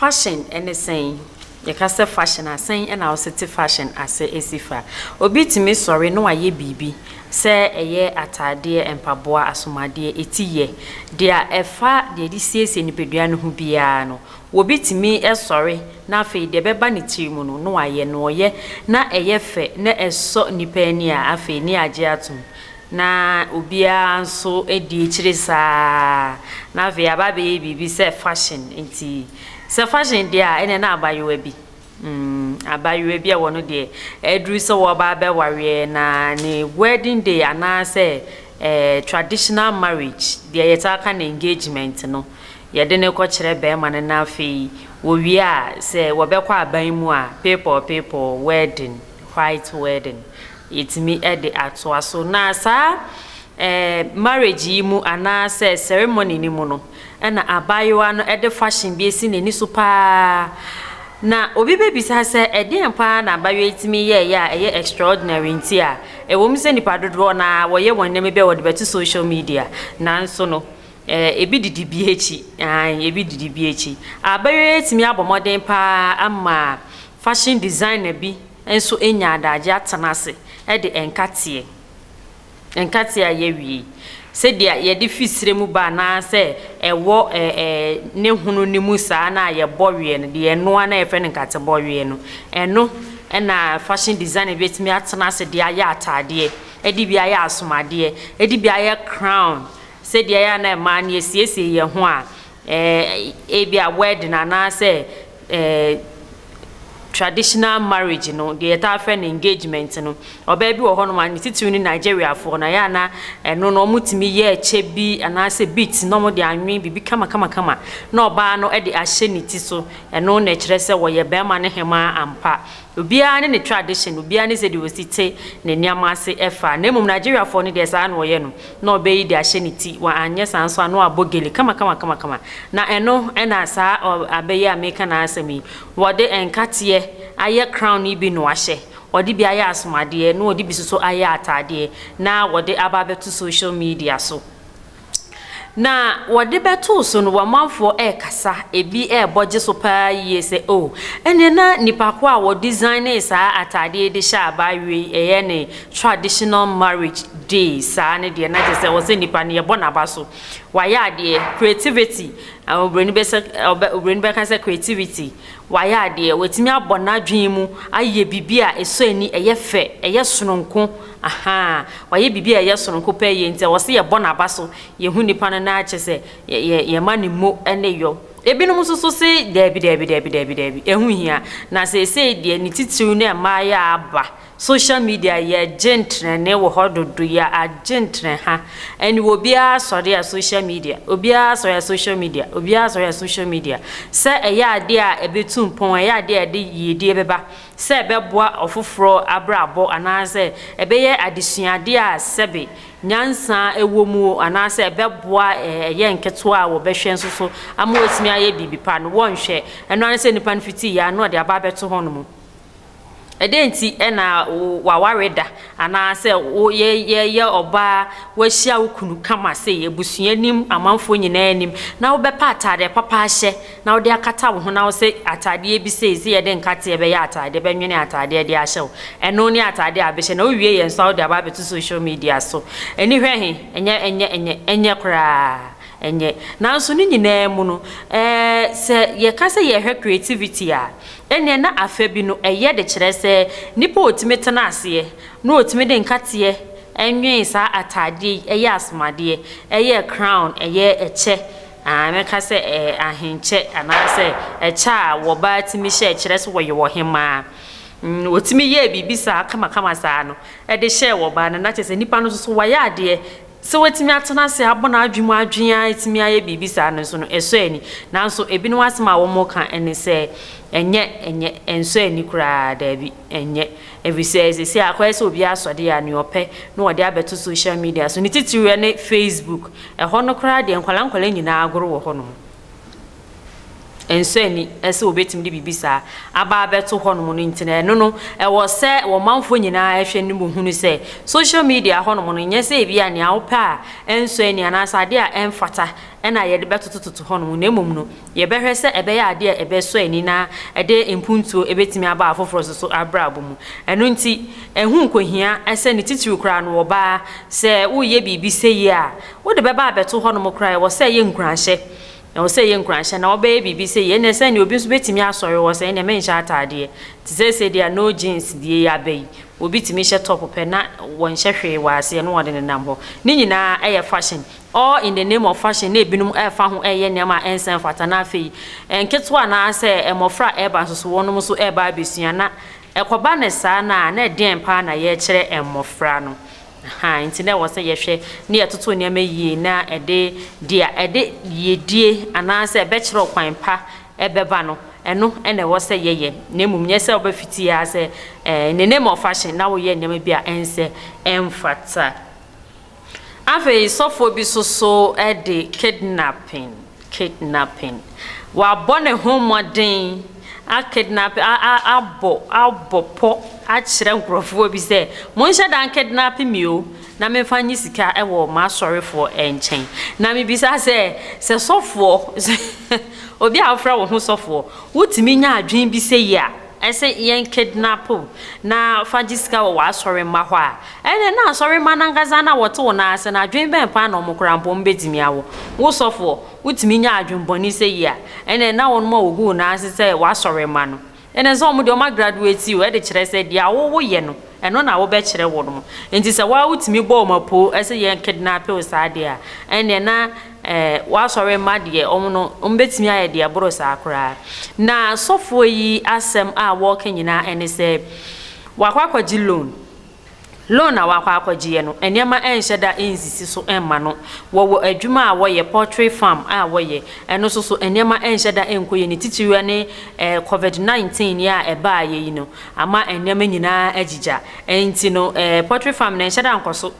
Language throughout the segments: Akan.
Fashion ne sɛn? Yɛka sɛ fashion a, sɛn na wose te fashion ase si fa? Obi tumi sɔre na wayɛ biribi, sɛ ɛyɛ ataadeɛ, mpaboa, asomadeɛ, etiyɛ, deɛ ɛfa deɛ yɛde siesie nipadua no ho biara no, obi tumi sɔre na afei deɛ ɛbɛba ne tiri mu no na wayɛ. Na ɔyɛ na ɛyɛ fɛ na ɛsɔ nnipa ani a, afei ne yɛagye atom. Na obiara nso di akyire saa ara, na afei aba abɛyɛ biribi sɛ fashion nti, sɛ fashion deɛ a, ɛnneɛ na abayewa bi, mm, abayewa bi a wɔn deɛ aduru sɛ wɔreba abɛwareɛ na ne wedding day anaasɛ eh, traditional marriage, deɛ yɛtaa ka no engagement no, yɛde no kɔkyerɛ barima no na afei wɔwie a, sɛ wɔbɛkɔ aban mu a, peepɔɔ peepɔɔ wedding, white wedding. Yɛtumi de atoa so. Na saa marriage yi mu anaasɛ ceremony no mu no, ɛna abaayewa no de fashion bi asi n'ani so paa. Na obi bɛbisa sɛ ɛdeɛn paa na abaayewa yi tumi yɛeɛ a ɛyɛ extraordinary nti a, ɛwɔ mu sɛ nnipa dodoɔ no ara wɔyɛ wɔn nneɛma bi a wɔde bɛto social media, nanso no, ebi didi bi akyi, aane, ebi didi bi akyi. Abaayewa yi atumi abɔ mmɔden paa ama fashion designer bi nso anya adagye atena ase de nkateɛ, nkateɛ a yɛawie, sɛdeɛ yɛde fi serɛ mu ba anaasɛ ɛwɔ ɛɛ ne hono no mu saa no a yɛbɔ weɛ no, deɛ ɛnoa no a yɛfrɛ no nkate bɔweɛ no, ɛno na fashion designer bɛtumi atena ase de ayɛ ataadeɛ, de bi ayɛ asomadeɛ, de bi ayɛ crown, sɛdeɛ ɛyɛ a na mmaa no yɛsiesie yɛn ho a, ɛɛ ebia wedding anaasɛ ɛɛ traditional marriage no, deɛ yɛtaa frɛ no engagement no, ɔbaa bi wɔ hɔnom a, ne titiriw ne Nigeriafoɔ no, ɛyɛ a na ɛno no wɔtumi yɛ kyɛ bi anaasɛ beat na wɔde anwen biribi kamakamakama na ɔbaa no de ahyɛ ne ti so. Ɛno na ɛkyerɛ sɛ wɔyɛ barima ne hemaa ampa. Obiara ne ne tradition, obiara ne sɛdeɛ ɔsi te ne nneɛma ase fa. Na mmom Nigeriafoɔ no deɛ saa na wɔyɛ no, na ɔbɛyi de ahyɛ ne ti, anyɛ saa nso a na wabɔ gele kamakamakama. Na ɛno na saa ɔbaa yi a mereka n'asɛm yi, wɔde nkateɛ ayɛ crown yi bi na wahyɛ, wɔde bi ayɛ asomadeɛ, na wɔde bi nso ayɛ ataadeɛ, na wɔde aba abɛto social media so. Na wɔde bɛtoo so no, wɔamanfoɔ rekasa, ebi rebɔ gye so paa yie sɛ, Oh, ɛnneɛ na nipa ko a wɔdesignee saa ataadeɛ yi de hyɛ abaayewa yi, ɛyɛ ne traditional marriage day saa no deɛ, na kyerɛ sɛ ɛwɔ sɛ nipa no yɛbɔ n'aba so. Wayɛ adeɛ. Creativity, oburoni bɛsɛ, ɔbɛ, oburoni bɛka sɛ creativity. Wayɛ adeɛ, watumi abɔ n'adwene mu ayɛ biribi a ɛsɔ ani, ɛyɛ fɛ, ɛyɛ sononko, ahaa, wayɛ biribi a ɛyɛ sononko paa yie nti ɛwɔ sɛ yɛbɔ n'aba so, yɛhu nipa no na kyerɛ sɛ yɛ, yɛ, yɛma no mo ne yɔ. Ebinom nso so se daabi, daabi, daabi, daabi, daabi, ɛho nhia. Na seesei deɛ ne titiriw ne mmaayɛ a aba Social media yɛ gye ntrɛnee wɔ hɔ dodo yɛ agye ntrɛn ha ɛne obiara sɔre a social media obiara sɔre a social media obiara sɔre a social media sɛ ɛyɛ adeɛ a ɛbɛtu mpɔn ɛyɛ adeɛ a ɛde yiedie bɛba sɛ ɛbɛboa ɔfoforɔ abrabɔ anaasɛ ɛbɛyɛ adesuadeɛ a sɛbe nyansa ɛwɔ mu anaasɛ ɛbɛboa ɛyɛ nketewa a wɔbɛhwɛ nso so ama wɔatumi ayɛ biribi pa no wɔnhwɛ ɛno ara ne sɛ nipa no fiti yɛ a na ɔde aba abɛto hɔ nom. Ɛdɛn nti na w'aware da anaasɛ wo yɛ yɛ ɔbaa woahyia wo kunu kama sei, abusua anim, amanfoɔ nyinaa anim, na wobɛpɛ ataadeɛ papa ahyɛ na wode akata wo ho na wo sɛ ataadeɛ bi sei sɛ yɛde nkateɛ bɛyɛ ataadeɛ, bɛnwene ataadeɛ de ahyɛ wo, ɛno ne ataadeɛ a wobɛhyɛ na wowie yɛ nso a wode aba abɛto social media so. Ani hwɛ he? Ɛnyɛ ɛnyɛ ɛnyɛ ɛnyɛ koraa. Ɛnyɛ. Nanso ne nyinaa mu no, ɛɛ sɛ yɛka sɛ yɛhwɛ creativity a, Ɛnneɛ na afa bi no ɛyɛ de kyerɛ sɛ nipa a ɔtumi tena aseɛ na ɔtumi de nkateɛ nwee saa ataadeɛ yi ɛyɛ asomadeɛ, ɛyɛ crown, ɛyɛ ɛkyɛ, aah mɛka sɛ ɛɛ ahenkyɛ anaasɛ ɛkyɛ a wɔbaa tumi hyɛ kyerɛ sɛ wɔyɛ ɔhemaa. Mm, ɔtumi yɛɛ biribi saa kamakama saa no de hyɛɛ wɔbaa no na kyerɛ sɛ nipa no nso so wayɛ adeɛ. Sɛ watumi atena ase abɔ n'adwene mu adwene ara atumi ayɛ biribi saa no nso no, ɛsɔ ani. Nanso ebinom asɛm a wɔka ne sɛ, Ɛnyɛ, ɛnyɛ, ɛnsɔ ani koraa, dabi, ɛnyɛ. Efisɛ seesei akɔyɛ sɛ obiara sɔ de a, nea ɔpɛ na ɔde abɛto social media so, ne titiriw ne Facebook. Ɛhɔ no koraa deɛ, nkwadaa nkwadaa nyinaa agoro wɔ hɔnom. Ɛnsɔ ani sɛ wɔbɛtumi de biribi saa aba abɛto hɔnom no nti no, ɛno no, ɛwɔ sɛ ɔmanfoɔ nyinaa hwɛ no mu hunu sɛ social media hɔnom no, nyɛ sɛ ebia nea wopɛ a ɛnsɔ ani anaasɛ adeɛ a ɛmfata na yɛde bɛtotototo hɔnom, na mmom no, yɛbɛhwɛ sɛ ɛbɛyɛ adeɛ a ɛbɛsɔ ani na ɛde mpuntuo bɛtumi aba afoforɔ nso so abrabɔ mu. Ɛno nti, ɛho nkɔhia sɛ ne titiriw koraa no ɔbaa, sɛ woreyɛ biribi sɛyi a, wode bɛba abɛto hɔnom koraa, ɛwɔ sɛ ɛyɛ nkuranhyɛ. Ɛwɔ sɛ ɛyɛ nkuranhyɛ na wobɛyɛ biribi sɛ yei. Ɛnneɛ sɛdeɛ obi nso bɛtumi asɔre hɔ sɛ ɛnneɛ menhyɛ ataadeɛ. Te sɛ sɛdeɛ no jeans deɛ yi aba yi. Obi tumi hyɛ top pɛ na wɔnhyɛ hwee wɔ aseɛ na wɔde nenam hɔ. Ne nyinaa yɛ fashion. All in the name of fashion na ebinom refa ho reyɛ nneɛma a ɛnsɛ mfata na afei nketewa anaasɛ mmɔfra a ɛreba nso so wɔnom nso reba abɛsua na ɛkɔba no saa no a na ɛdeɛn paa na yɛrekyerɛ mmɔfra no. Ahaa, enti na ɛwɔ sɛ yɛhwɛ na yɛtoto nneɛma yie na ɛde deɛ ɛde yiedie anaasɛ ɛbɛkyerɛ ɔkwan pa ɛbɛba no, ɛno na ɛwɔ sɛ yɛyɛ, na mmom nyɛ sɛ wobɛfiti ara sɛ in the name of fashion na woyɛ nneɛma bi a ɛnsɛ ɛmfata. Afei sɔfoɔ bi nso so de kidnapping, kidnapping, wabɔ ne ho mmɔden akidnape, a a abɔ abɔ pɔ akyerɛ nkurɔfoɔ bi sɛ, monhyɛ da nkidnape me o, na memfa nye sika wɔ m'asɔrefoɔ nkyɛn. Na mebisa sɛ, sɛ sɔfoɔ, obi a wofrɛ wo ho sɔfoɔ, wotumi nya adwene bi sɛyi a, ɛsɛ yɛn kidnap wo na fa gye sika wɔ w'asɔremma hɔ a, ɛnneɛ na asɔremma no ankasa no a wɔte wo nan ase no, adwene bɛn paa na wɔn koraa mpo wɔbɛtumi awɔ? Wo sɔfoɔ, wotumi nya adwene bɔne sɛ yi a, ɛnneɛ na wɔn a wɔgu wo nan ase sɛ w'asɔremma no, ɛnneɛ sɛ wɔn deɛ wɔagraduate o, ɛde kyerɛ sɛ deɛ wo woyɛ no, ɛno na wobɛkyerɛ wɔn. Enti sɛ wo ara wotumi bɔ wɔn apoo sɛ yɛn kidnap wo saa deɛ a, ɛnneɛ na Eh, w'asɔre mma deɛ, wɔn no, wɔbɛtumi ayɛ deɛ ɛboro saa koraa. Na sɔfoɔ yi asɛm a wɔreka nyinaa ɛne sɛ, wakɔ akɔgye loan. Loan a wakɔ akɔgyeɛ no, nneɛma ɛnhyɛ da ɛnsisi so ɛmma no. Wɔwɔ adwuma a wɔyɛ, poultry farm a wɔyɛ, ɛno nso so nneɛma ɛnhyɛ da ɛnkɔ yie. Ne titiriw ɛne eh, covid 19 yi a ɛbaeɛ yi no, ama nneɛma nyinaa agyigya. Ɛnti no, eh, poultry farm no ɛnhyɛ da nkɔ so.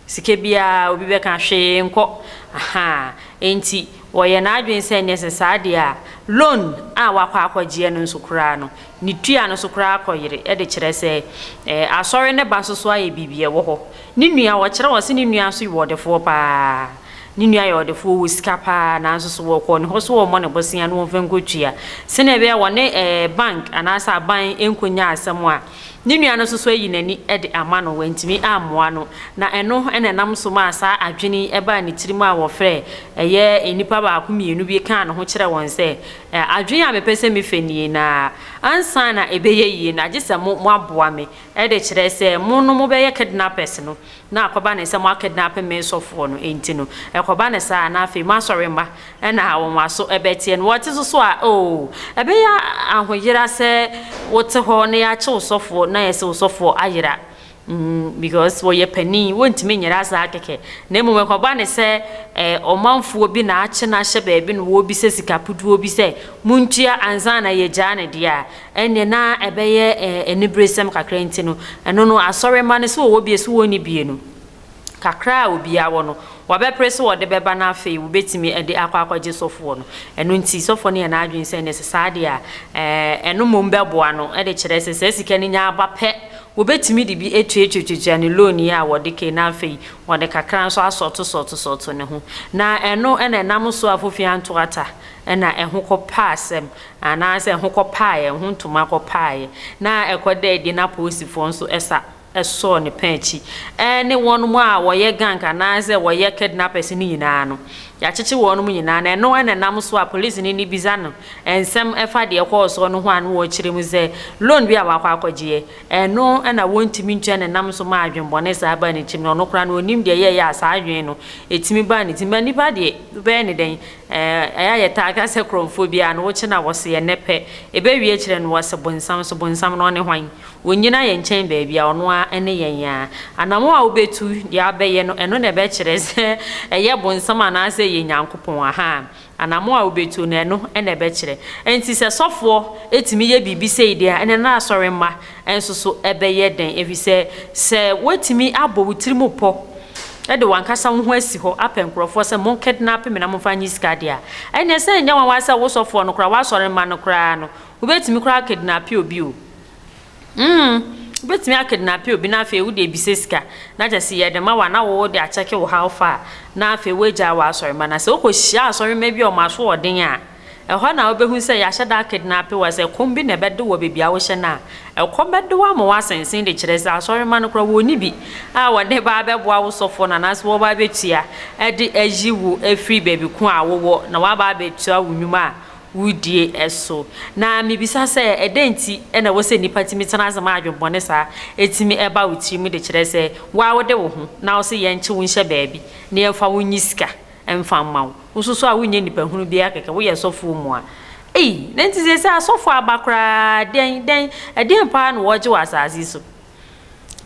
Sika biara obi bɛka, hwee nkɔ. Ahaa. Enti wɔyɛ n'adwene sɛ ɛnyɛ sɛ saa deɛ a, loan a wakɔ akɔgyeɛ no nso koraa no, ne tua no nso koraa akɔyere de kyerɛ sɛ eh, asɔre no ba nso so ayɛ biribi ɛwɔ hɔ. Ne nua, wɔkyerɛ wɔ se ne nua nso yɛ ɔdefoɔ paa. Ne nua yɛ ɔdefoɔ, ɔwɔ sika paa, nanso so wɔkɔɔ ne hɔ so wɔmmɔ ne bosea na wɔmfa nkɔtua. Sɛdeɛ ɛbɛyɛ a wɔne eh, bank anaasɛ aban nkɔnya asɛm a, Ne nua no nso so ayi n'ani de ama no, wantumi ammoa no. Na ɛno na ɛnam so maa saa adwene yi baa ne tirim a wɔfrɛɛ ɛyɛ nnipa baako mmienu bi kaa ne ho kyerɛɛ wɔn sɛ, Adwene a mepɛ sɛ mefa nie, na ansa na ɛbɛyɛ yie no, agye sɛ mo moaboa me, de kyerɛ sɛ mo no mobɛyɛ kidnappers no, na akɔba ne sɛ moakidnape me sɔfoɔ no, enti no, ɛkɔba no saa a, na afei moasɔre mma na wɔn aso bɛteɛ no. Wɔte so so a, oo, ɛbɛyɛ ahoyera sɛ wote hɔ na yɛakye wo sɔfoɔ na yɛsɛ wo sɔfoɔ ayera. Mm, because wɔyɛ panin, wɔntumi nyera saa kɛkɛ. Na mmom ɛkɔba ne sɛ eh, ɔmanfoɔ bi na akye no ahyɛ baabi na wɔrebisa sika puduo bi sɛ montua ansa na yɛgyaa no deɛ a, ɛnneɛ na ɛbɛyɛ eh, aniberesɛm kakra nti no, ɛno no asɔremma no sɛ wɔwɔ bie so wɔnni bie no, kakra a obiara wɔ no, wɔbɛpere sɛ wɔde bɛba na afei wobetumi de akɔ akɔgye sɔfoɔ no. Ɛno nti, sɔfoɔ no yɛ n'adwene sɛ ɛnneɛ sɛ saa deɛ a, ɛɛ, ɛno mmom bɛboa no de kyerɛ sɛ saa sika no nya aba pɛ, wɔbetumi de bi atuatuatua ne loan yi a wɔde kei na afei wɔde kakra nso asɔɔtosɔɔtosɔɔto ne ho. Na ɛno na ɛnam so a Fofie anto ata na ɛho kɔpaa asɛm anaasɛ ɛho kɔpaeɛ, ɛho ntoma kɔpaeɛ na ɛkɔdaa adi na apolisifoɔ nso sa sɔɔ ne pɛn akyi ne wɔnom a wɔyɛ gang anaasɛ wɔyɛ kidnappers no nyinaa no, yɛakyekye wɔnom nyinaa na ɛno na ɛnam so a polisini no bisa no nsɛm ɛfa deɛ ɛkɔɔ soɔ no ho a na wɔkyerɛ mu sɛ loan bi a wakɔ akɔgyeɛ ɛno na wɔntumi ntua na ɛnam so ma adwenbɔne saa baa ne tirim na ɔno koraa no ɔnnim deɛ ɛyɛeɛ a saa adwene no ɛtumi baa ne tirim. Ba nipa deɛ wobɛyɛ ne dɛn? Ɛyɛ a yɛtaa ka sɛ korɔmfoɔ biara no wokye no a wɔse ɛnnɛ pɛ ɛbɛwie akyire no wɔse bonsam so bonsam no ɔne hwan? Ɔnnyina yɛn nkyɛn baabi a, ɔno ara ne yɛn a. Anammɔn a wobɛtu, deɛ abɛyɛ no, ɛno na ɛbɛkyerɛ sɛ ɛyɛ bonsam anaasɛ ɛyɛ Nyankopɔn. Ahaa. Anammɔn a wobɛtu no, ɛno na ɛbɛkyerɛ. Enti sɛ sɔfoɔ tumi yɛ biribi sei deɛ a, ɛnneɛ na asɔremma nso so bɛyɛ dɛn? Ɛfiri sɛ, sɛ woatumi abɔ wo tirim pɔ. de w'ankasa wo ho asi hɔ apɛ nkurɔfoɔ sɛ mo kidnape me na momfa nye sika deɛ a, ɛnneɛ sɛ ɛnyɛ nwanwa sɛ wo sɔfoɔ no koraa, w'asɔremma no koraa no, wobɛtumi koraa akidnape obi o. Mm, wobɛtumi akidnape obi na afei wode abisa sika, na kyerɛ sɛ yɛde ma wo a na wo de akyɛke wo how far, na afei woagyaa w'asɔremma. Na sɛ wokɔhyia asɔremma bi a wɔn aso wɔ den a, Ɛhɔ na wobɛhu sɛ yɛahyɛ da akidnape wo, sɛ ɛkɔm bi na ɛbɛde wo wɔ baabi a wohyɛ no a, ɛkɔm bɛde wo ama woasensen de kyerɛ sɛ asɔremma no koraa wɔnni bi a wɔde ba abɛboa wo sɔfoɔ no anaasɛ wɔba abɛtua de ayi wo afiri baabi ko a wowɔ na wɔaba abɛtua wo nnwuma a wodie so. Na mebisa sɛ, ɛdɛn nti na ɛwɔ sɛ nnipa tumi tena ase ma adwemmɔne saa tumi ba wo tirim de kyerɛ sɛ wo ara wode wo ho na wo se yɛnkye wo nhyɛ baabi na yɛmfa wo nyi sika mfa mma wo. Wo nso so a wonyɛ nipa hunu biara kɛkɛ, woyɛ sɔfoɔ mu a. Ei, na nti seesei asɔfoɔ aba koraa, dɛn, dɛn, ɛdeɛn paa na wɔregye wɔ asase yi so?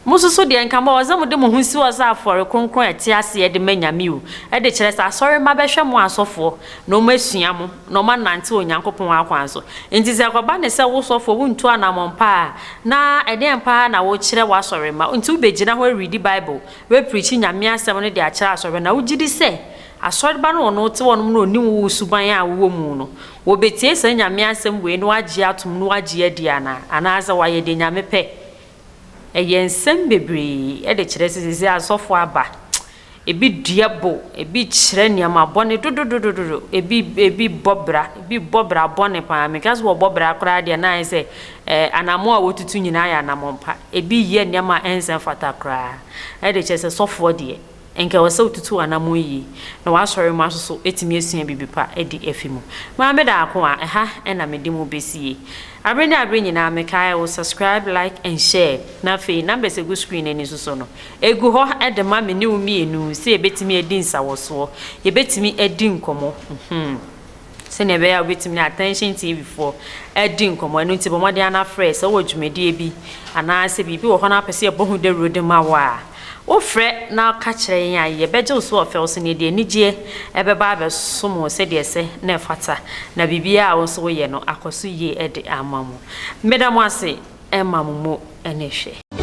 Mo nso so deɛ, nka mowɔ sɛ mode mo ho si hɔ sɛ afɔre kronkron a ɛte aseɛ de ma Nyame o, ɛde kyerɛ sɛ asɔremma bɛhwɛ mo asɔfoɔ, na wɔasua mo, na wɔanante Onyankopɔn akwan so. Nti sɛ ɛkɔba ne sɛ wo sɔfoɔ wontu anammɔn pa a, na ɛdeɛn paa na wokyerɛ w'asɔremma? Nti wobɛgyina hɔ aredi Bible, woapreakyi Nyame asɛm no de akyerɛ asɔremma, na wogye di sɛ Asɔreba no ɔno te hɔnom na ɔnim wo suban a wowɔ mu no, wɔbɛtie saa Nyame asɛm wei na wɔagye atom na wɔagye adi anaa? Anaasɛ wɔayɛ deɛ Nyame pɛ? Ɛyɛ nsɛm bebree de kyerɛ sɛ seesei asɔfoɔ aba, ebi dua bo, ebi kyerɛ nneɛma bɔne dododododo, ebi ebi bɔ bra, ebi bɔ bra bɔne paa. Meka sɛ wɔbɔ bra koraa deɛ na ayɛ sɛ eh, anammɔn a wɔtutu nyinaa yɛ anammɔn pa. Ebi yɛ nneɛma a ɛnsɛ mfata koraa de kyerɛ sɛ sɔfoɔ deɛ, Anka ɛwɔ sɛ wotutu w'anammɔn yie, na w'asɔremma nso so atumi asua biribi pa adi afi mu. Maame Daako a, ɛha na mede mo bɛsie. Aberɛ ne aberɛ nyinaa mekae wo, subscribe, like and share. Na afei numbers a ɛgu screen no ani nso so no, ɛgu hɔ de ma me ne wo mmienu sɛ yɛbɛtumi adi nsawɔsoɔ, yɛbɛtumi adi nkɔmmɔ. Hmm. Sɛnea ɛbɛyɛ a wobɛtumi ne Attention TV foɔ adi nkɔmmɔ. Ɛno nti bɔ mmɔden ara na frɛ sɛ wowɔ dwumadie bi anaasɛ biribi wɔ hɔ na wopɛ sɛ yɛbɔ ho dawuro de ma wo a, wofrɛ na woka kyerɛ yɛn a, yɛbɛgye wo so wɔ fɛw so na yɛde anigyeɛ ɛbɛba abɛsom wo sɛdeɛ ɛsɛ na ɛfata na biribiara a wo nso woyɛ no akɔ so yie de ama mo. Meda mo ase ma mo mo ne hwɛ.